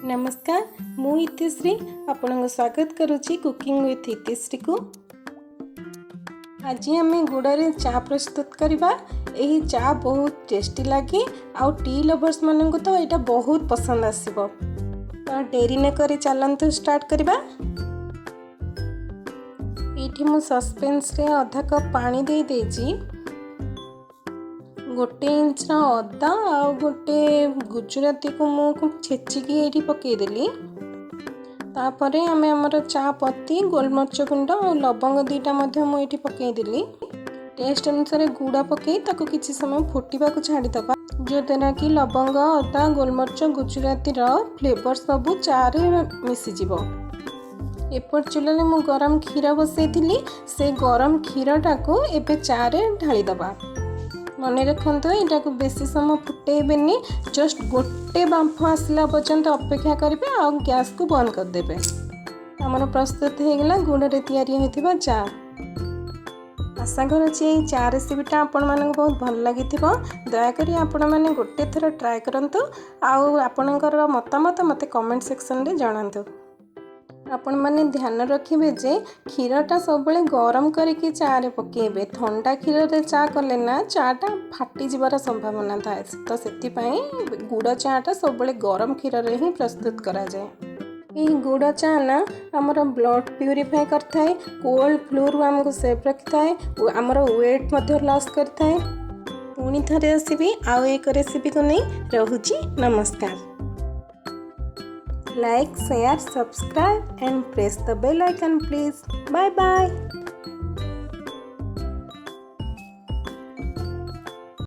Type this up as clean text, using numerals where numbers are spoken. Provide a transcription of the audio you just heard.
ନମସ୍କାର, ମୁଁ ଇତିଶ୍ରୀ ଆପଣଙ୍କୁ ସ୍ୱାଗତ କରୁଛି କୁକିଂ ୱିଥ୍ ଇତିଶ୍ରୀକୁ। ଆଜି ଆମେ ଗୁଡ଼ରେ ଚା ପ୍ରସ୍ତୁତ କରିବା। ଏହି ଚା ବହୁତ ଟେଷ୍ଟି ଲାଗେ ଆଉ ଟି ଲଭର୍ସମାନଙ୍କୁ ତ ଏଇଟା ବହୁତ ପସନ୍ଦ ଆସିବ। ତ ଡେରି ନକରି ଚାଲନ୍ତୁ ଷ୍ଟାର୍ଟ କରିବା। ଏଇଠି ମୁଁ ସସ୍ପେନ୍ସରେ ଅଧା କପ୍ ପାଣି ଦେଇ ଦେଇଛି। 1 ଇଞ୍ଚର ଅଦା ଆଉ ଗୋଟେ ଗୁଜୁରାତିକୁ ମୁଁ ଛେଚିକି ଏଇଠି ପକାଇଦେଲି। ତାପରେ ଆମେ ଆମର ଚା ପତି, ଗୋଲମରିଚ ଗୁଣ୍ଡ ଆଉ ଲବଙ୍ଗ ଦୁଇଟା ମଧ୍ୟ ମୁଁ ଏଇଠି ପକାଇଦେଲି। ଟେଷ୍ଟ ଅନୁସାରେ ଗୁଡ଼ ପକାଇ ତାକୁ କିଛି ସମୟ ଫୁଟିବାକୁ ଛାଡ଼ିଦେବା, ଯଦ୍ୱାରା କି ଲବଙ୍ଗ, ଅଦା, ଗୋଲମରିଚ, ଗୁଜୁରାତିର ଫ୍ଲେଭର ସବୁ ଚାରେ ମିଶିଯିବ। ଏପଟ ଚୁଲାରେ ମୁଁ ଗରମ କ୍ଷୀର ବସାଇଥିଲି। ସେ ଗରମ କ୍ଷୀରଟାକୁ ଏବେ ଚାରେ ଢାଳିଦେବା। ମନେ ରଖନ୍ତୁ, ଏଇଟାକୁ ବେଶୀ ସମୟ ଫୁଟେଇବେନି। ଜଷ୍ଟ ଗୋଟେ ବାମ୍ଫ ଆସିଲା ପର୍ଯ୍ୟନ୍ତ ଅପେକ୍ଷା କରିବେ ଆଉ ଗ୍ୟାସ୍କୁ ବନ୍ଦ କରିଦେବେ। ଆମର ପ୍ରସ୍ତୁତ ହେଇଗଲା ଗୁଡ଼ରେ ତିଆରି ହୋଇଥିବା ଚା। ଆଶା କରୁଛି ଏଇ ଚା ରେସିପିଟା ଆପଣମାନଙ୍କୁ ବହୁତ ଭଲ ଲାଗିଥିବ। ଦୟାକରି ଆପଣମାନେ ଗୋଟେ ଥର ଟ୍ରାଏ କରନ୍ତୁ ଆଉ ଆପଣଙ୍କର ମତାମତ ମୋତେ କମେଣ୍ଟ ସେକ୍ସନରେ ଜଣାନ୍ତୁ। ଆପଣମାନେ ଧ୍ୟାନ ରଖିବେ ଯେ କ୍ଷୀରଟା ସବୁବେଳେ ଗରମ କରିକି ଚାରେ ପକାଇବେ। ଥଣ୍ଡା କ୍ଷୀରରେ ଚା କଲେ ନା ଚାଟା ଫାଟିଯିବାର ସମ୍ଭାବନା ଥାଏ। ତ ସେଥିପାଇଁ ଗୁଡ଼ ଚାଟା ସବୁବେଳେ ଗରମ କ୍ଷୀରରେ ହିଁ ପ୍ରସ୍ତୁତ କରାଯାଏ। ଏହି ଗୁଡ଼ ଚା ନା ଆମର ବ୍ଲଡ଼ ପ୍ୟୁରିଫାଏ କରିଥାଏ, କୋଲ୍ଡ ଫ୍ଲୁରୁ ଆମକୁ ସେଫ୍ ରଖିଥାଏ, ଆମର ୱେଟ୍ ମଧ୍ୟ ଲସ୍ କରିଥାଏ। ପୁଣି ଥରେ ଆସିବି ଆଉ ଏକ ରେସିପିକୁ ନେଇ। ରହୁଛି, ନମସ୍କାର। Like, share, subscribe and press the bell icon, please. Bye bye.